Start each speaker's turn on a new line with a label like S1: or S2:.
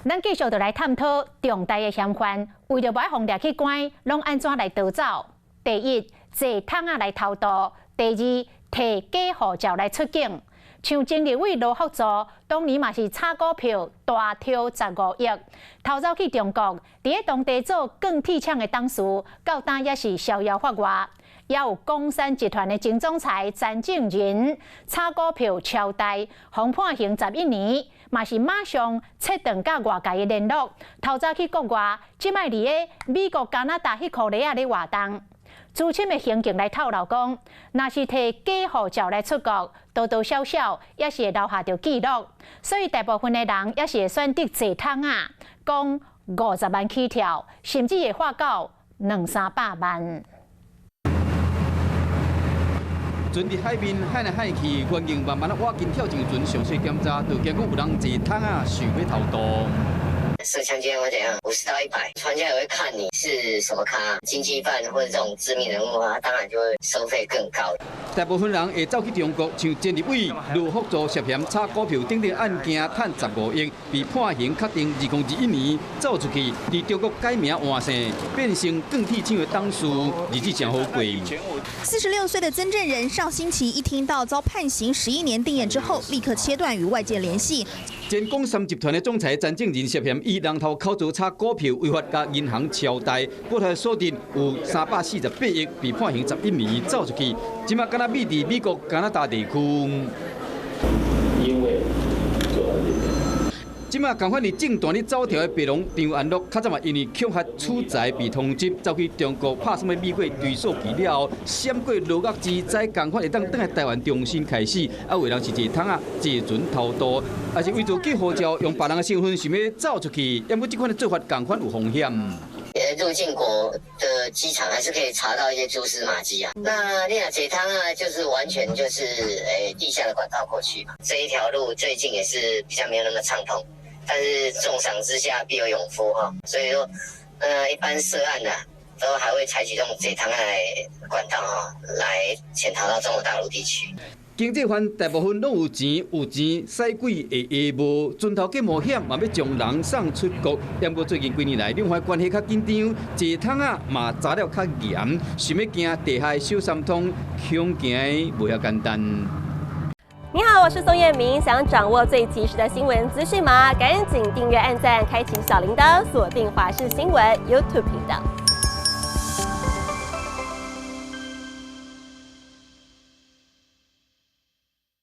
S1: 咱繼續就來探討重大的嫌犯，為著無愛予掠去關，攏按怎來逃走？第一，坐桶仔來偷渡；第二，提假護照來出境。像前立委羅福祖，當年嘛是炒股票大抽15億，逃走去中國，佇咧當地做鋼鐵廠的董事，到今也是逍遙法外。也有岡山集團的前總裁詹正仁，炒股票超大，予判刑11年，嘛是馬上切斷佮外界的聯絡，逃走去國外，這擺佇咧美國、加拿大彼箍咧仔咧活動。資深的刑警來透露講，若是提假護照來出國，多多少少也是會留下著記錄，所以大部分的人也是會選擇坐桶仔，講50萬起跳，甚至會化到兩三百萬。
S2: 船佇海面喊來喊去，員警慢慢仔挖緊跳上船，詳細檢查，就驚講有人坐桶仔想欲偷渡。
S3: 涉槍檢會怎樣？50到100，船家也會看你是什麼咖，經濟犯或者這種知名人物啊，當然就會收費更高。
S2: 大部分人會走去中國，像前立委羅福祖涉嫌炒股票等等案件，趁15億，被判刑確定2021年走出去，佇中國改名換姓，變成鋼鐵廠的董事，日子誠好過。
S4: 46歲的曾正仁上星期一聽到遭判刑11年定讞之後，立刻切斷與外界聯繫。
S2: 前廣三集團的總裁詹正仁涉嫌以人頭口座炒股票違法，共銀行超貸，報貸所得有348億，被判刑十一年，走出去，這馬敢若秘佇美國、加拿大地區。
S5: 因為
S2: 這馬仝款佇政壇咧走跳的白龍張安樂，較早嘛因為恐嚇取財被通緝，走去中國拍啥物美國追訴期了後，閃過牢獄之災，仝款會當轉來台灣重新開始。啊，有人是坐桶仔坐船偷渡，抑是偽造假護照，用別人的身份想欲走出去。毋過這款的做法仝款有風險。
S3: 入境國的機場還是可以查到一些蛛絲馬跡啊。那你若坐桶仔，就是完全就是地下的管道過去嘛。這一條路最近也是比較沒有那麼暢通，但是重賞之下必有勇夫哈，所以說，一般涉案的都還會採取這種坐桶仔管道哈，來潛逃到中國大陸地區。
S2: 經濟犯大部分攏有錢，有錢使鬼會會無，船頭計冒險嘛欲將人送出國。毋過最近幾年來，兩岸關係較緊張，坐桶仔嘛查了較嚴，想欲行地下小三通，恐驚無遐簡單。
S6: 你好，我是宋燕明，想掌握最及時的新聞資訊嗎？趕緊訂閱、按讚、開啟小鈴鐺，鎖定華視新聞 YouTube 頻道。